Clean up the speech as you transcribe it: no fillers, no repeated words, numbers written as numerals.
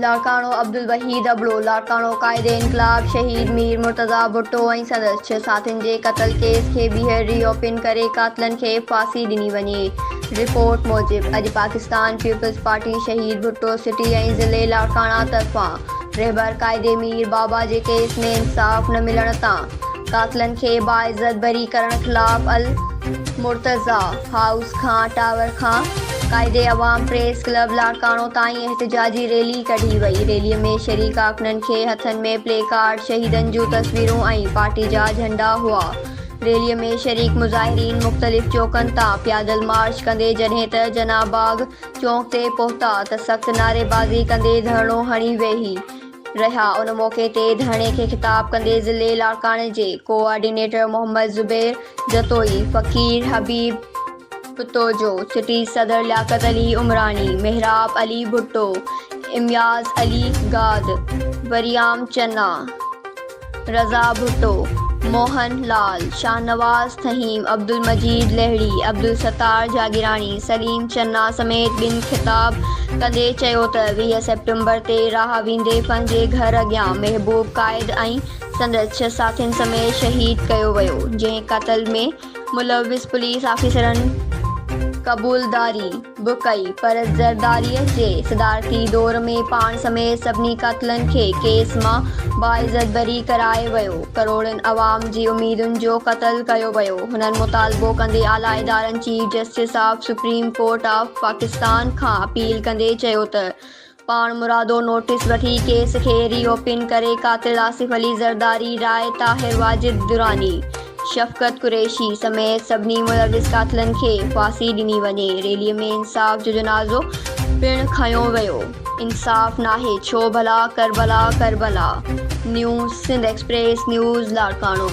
لاڙڪاڻو، عبدالوحيد ابڙو، لاڙڪاڻو قائد انقلاب شهيد مير مرتضيٰ ڀٽو ۽ سندس ڇهه ساٿين جي قتل ڪيس کي ٻيهر ري اوپن ڪري قاتلن کي ڦاسي ڏني وڃي. رپورٽ موجب اڄ پاڪستان پيپلز پارٽي شهيد ڀٽو سٽي ۽ ضلعي لاڙڪاڻا طرفان رهبر قائد مير بابا جي ڪيس ۾ انصاف نه ملڻ تان قاتلن کي باعزت بري ڪرڻ خلاف المرتضيٰ هائوس کان ٽاور کان قائد عوام پريس ڪلب لاڙڪاڻو تائين احتجاجي ريلي ڪڍي وئي، ريلي ۾ شريڪ ڪارڪنن کي هٿن ۾ پلي ڪارڊ، شهيدن جون تصويرون ۽ پارٽي جا جهنڊا هئا، ريلي ۾ شريڪ مظاهرين مختلف چوڪن تان پيادل مارچ ڪندي جڏهن ته جناح باغ چونڪ تي پهتا ته سخت نعريبازي ڪندي ڌرڻو هڻي ويهي رهيا، ان موقعي تي ڌرڻي کي خطاب ڪندي ضلعي لاڙڪاڻي جي ڪوآرڊينيٽر محمد زبير جتوئي، فقير حبيب پتوجو، سٽي صدر لياقت علي عمراڻي، محراب علي ڀٽو، امياز علي گاد، وريام چنا، رضا ڀٽو، موهن لال، شاهنواز ٿهيم، عبدالمجيد لهڙي، عبدالستار جاگيراڻي، سليم چنا سميت ٻين خطاب ڪندي چيو ته 20 سيپٽمبر تي راهه ويندي پنهنجي گهر اڳيان محبوب قائد ۽ سندس ڇهه ساٿين سميت شهيد ڪيو ويو، جنهن قتل ۾ ملوث پوليس آفيسرن قبولداري به ڪئي پر زرداري جي صدارتي دور ۾ پاڻ سميت سڀني قاتلن کي ڪيس مان باعزت بري ڪرايو ويو، ڪروڙين عوام جي اميدن جو قتل ڪيو ويو، هنن مطالبو ڪندي اعليٰ ادارن chief justice of supreme court of Pakistan کان اپيل ڪندي چيو ته پاڻمرادو نوٽيس وٺي ڪيس کي ري اوپن ڪري قاتل آصف علي زرداري، راء طاهر واجد دراني، شفقت قريشي سميت سڀني ملوث قاتلن کي ڦاسي ڏني وڃي، ريلي ۾ انصاف جو جنازو پڻ کنيو ويو، انصاف ناهي ڇو ڀلا Karbala Karbala, new Sindh express news Larkana.